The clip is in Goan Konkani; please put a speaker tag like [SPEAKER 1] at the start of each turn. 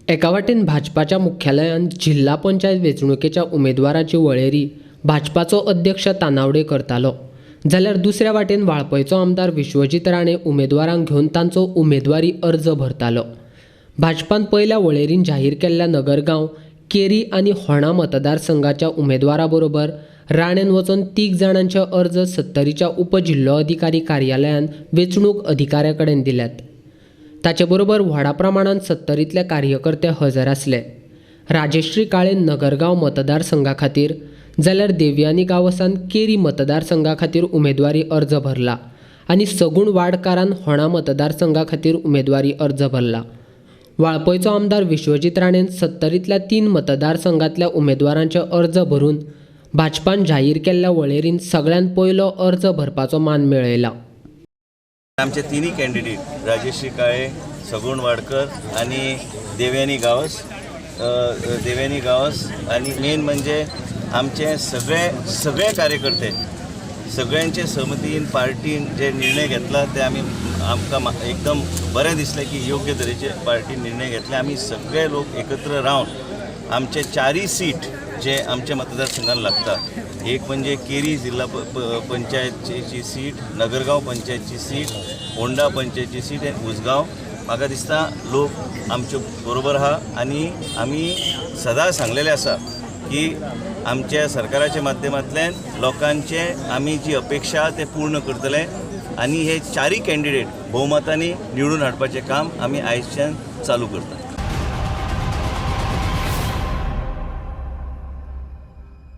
[SPEAKER 1] एका वाटेन भाजपाच्या मुख्यालयांत जिल्हा पंचायत वेंचणुकेच्या उमेदवाराची वळेरी भाजपाचो अध्यक्ष तानावडे करतालो, जाल्यार दुसऱ्या वाटेन वाळपयचो आमदार विश्वजीत राणे उमेदवारांक घेवन तांचो उमेदवारी अर्ज भरतालो. भाजपान पयल्या वळेरीन जाहीर केल्ल्या नगरगांव, केरी आनी होणा मतदारसंघाच्या उमेदवारा बरोबर राणेन वचून 3 जाणांचे अर्ज सत्तरीच्या उपजिल्होधिकारी कार्यालयान वेंचणूक अधिकाऱ्या कडेन दिल्यात. ताचे बरोबर व्हडा प्रमाणान सत्तरींतले कार्यकर्ते हजर आसले. राजेश्री काळेन नगरगांव मतदारसंघा खातीर जाल्यार देवयानी गांवसान केरी मतदारसंघा खातीर उमेदवारी अर्ज भरला आनी सगूण वाडकारान होणा मतदारसंघा खातीर उमेदवारी अर्ज भरला. वाळपयचो आमदार विश्वजीत राणेन सत्तरींतल्या 3 मतदारसंघांतल्या उमेदवारांचे अर्ज भरून भाजपान जाहीर केल्ल्या वळेरीन सगळ्यांत पयलो अर्ज भरपाचो मान मेळयला.
[SPEAKER 2] आमचे तिन्ही कॅन्डिडेट राजेश्री काळे, सगुण वाडकर आणि देवयानी गावस, देवयानी गावस आणि मेन म्हणजे आमचे सगळे सगळे कार्यकर्ते सगळ्यांचे सहमतीन पार्टीन जे निर्णय घेतला ते आमी आमकां एकदम बरें दिसलें की योग्य तरेचे पार्टीन निर्णय घेतले. आमी सगळे लोक एकत्र रावन आमचे 4 सीट जे आमच्या मतदारसंघात लागता, एक म्हणजे केरी जिल्हा पंचायतची सीट, नगरगांव पंचायतची सीट, होंडा पंचायतची सीट आनी उसगांव. म्हाका दिसता लोक आमचे बरोबर आहा आनी आमी सदां सांगलेलें आसा की आमच्या सरकाराच्या माध्यमांतल्यान लोकांचे आमी जी अपेक्षा ते पूर्ण करतले आनी हे 4 कॅन्डिडेट भोवमतांनी निवडून हाडपाचें काम आमी आयजच्यान चालू करता.